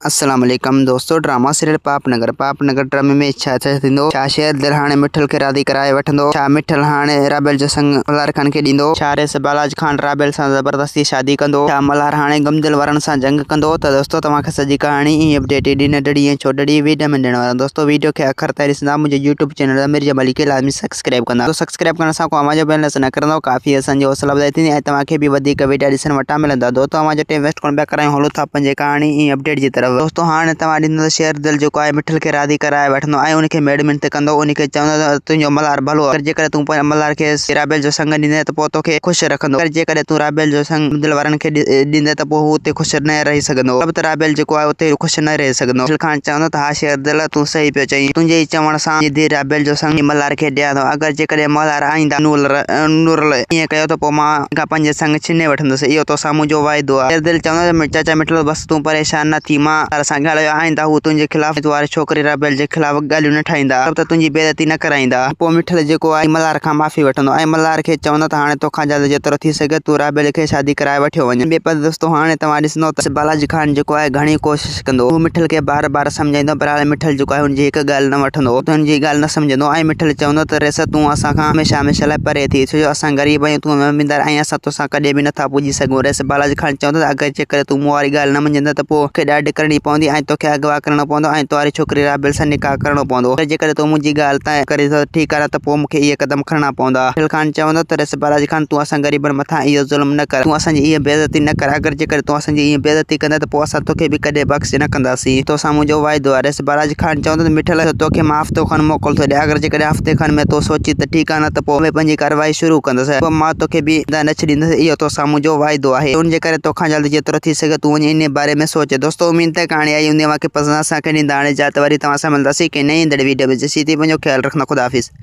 السلام عليڪم دوستو ڊراما سيريل پاپ نگر پاپ نگر ڊرامي ۾ ڇا ڇا ٿيندو ڇا شير دل هاڻي مٺل کي راضي ڪرائي وٺندو ڇا مٺل هاڻي رابيل جو سڱ ملهار خان کي ڏيندو ڇا ريس بالاج خان رابيل سان زبردستي شادي ڪندو ڇا ملهار هاڻي غمدل وارن سان جنگ ڪندو ته دوستو توهان کي سڄي ڪهاڻي ۽ اپڊيٽ ايڏي ننڍڙي ۽ ڇوٽڙي ويڊيو ۾ ڏيڻ وارو دوستو ويڊيو کي آخر تائين ڏسندا منهنجي يوٽيوب چينل امير جمالي کي لازمي سبسڪرائب ڪندا سبسڪرائب ڪرڻ سان ڪو اوهان جو بيلنس نه ڪرندو ڪافي اسان جي حوصلا افزائي ٿيندي ۽ توهان کي به وڌيڪ ويڊيا ڏسڻ وٽان ملندا دوستو اوهان جو ٽيم ويسٽ ڪونه پيا ڪرايون هلو ٿا پنهنجي ڪهاڻي ۽ اپڊيٽ جي طرف دوستو هاڻ توهان ڏسندو ته شير دل جيڪو آهي مٺل کي راضي ڪرائي وٺندو ۽ ان کي ميڙ منت ڪندو ان کي چوندو ته تنهنجو ملهار ڀلو اگر جيڪڏهن تون پنهنجي ملهار کي رابيل جو سڱ ڏيندين ته پوء توکي خوش رکندو اگر جيڪڏهن تون رابيل جو سڱ دل وارن کي ڏيندين ته پوء هو اتي خوش نه رهي سگهندو مطلب ته رابيل جيڪو آهي اتي خوش نه رهي سگهندو مٺل خان چوندو ته ها شير دل تون صحيح پيو چئين تنهنجي ئي چوڻ سان منهنجي ڌيء رابيل جو سڱ ملهار کي ڏيان ٿو. اگر جيڪڏهن ملهار آئينده نورل ائين ڪيو ته پوء مان ان کان پنهنجي سڱ ڇني وٺندس. اهو توسان منهنجو واعدو آهي. شيردل چوندو ته چاچا مٺلو بس تون پريشان نه ٿي. مان ملهار سان ڳالهايو آهي. آئينده هو تنهنجي خلاف ۽ تو واري ڇوڪري رابيل جي خلاف ڳالهيون نه ٺاهيندا. مطلب ته تنهنجي بيعزتي نه ڪرائيندا. پوء مٺل جيڪو آهي ملهار کان معافي وٺندو ۽ ملهار کي چوندو ته هاڻي توکان جلد جيترو ٿي سگهي تون رابيل کي شادي ڪرائي وٺيو وڃ. ٻئي پاسي دوستو هاڻي توهان ڏسندو ته بالاجي خان جيڪو آهي گهڻي ڪوشش ڪندو. هو مٺل کي بار بار سمجهائيندو پر هاڻي مٺل جيڪو آهي هن جي هڪ ڳالهه نه وٺندو هو ته هن جي ڳالهه نه سمجهندو ۽ مٺل چوندو ته ريس تون اسان کان هميشه هميشه لاء پري ٿي ڇو جو اسان غريب آهيون تون زميندار آهين اسان توسان ڪڏهن به نٿا پڄي سگهون ريس بالاجي خان چوندو ته اگر جيڪڏهن تون مون واري ڳالهه نه مڃيندين ته پوء توکي ڏاڍ ڪرڻي پوندي ۽ توکي اغوا ڪرڻو پوندو ۽ تو واري ڇوڪري رابيل سان نڪاح ڪرڻو پوندو پر جيڪڏهن تون منهنجي ڳالهه تان ڪرين ٿو ته ٺيڪ آهي نه ته پوء مون کي اهي قدم کڻڻا پوندا مٺل خان چوندو ته ريس بالاجي خان تون اسان غريبن مٿان اهو ظلم نه ڪر تون اسان جي اها بيعزتي نه ڪر اگر جيڪڏهن تون اسان جي ائين بيعزتي ڪندين ته پوء اسان توکي به ڪڏهن بخش نه ڪنداسين. توسان منهنجو واعدو آهي. رئيس بالاجي خان چوندو ته مٺل توکي مان هفتو کن موڪل ٿو ڏيان. اگر جيڪڏهن هفتي کن ۾ تو سوچي ته ٺيڪ آهي نه ته پوء پنهنجي ڪارروائي شروع ڪندس. پوء مان توکي به زنده نه ڇڏيندس. اهو توسان منهنجو واعدو آهي. ان جي ڪري توکان جلد جيترو ٿي سگهي تون وڃي انهي باري ۾ سوچ. دوستو اميد ته ڪهاڻي آئي هوندي اوهان کي پسند. اسان کي ڏيندا هاڻي اجازت وري توهان سان ملنداسين ڪنهن نئين ايندڙ ويڊيو ۾ جيسين تائين پنهنجو خيال رکندا خدا حافظ.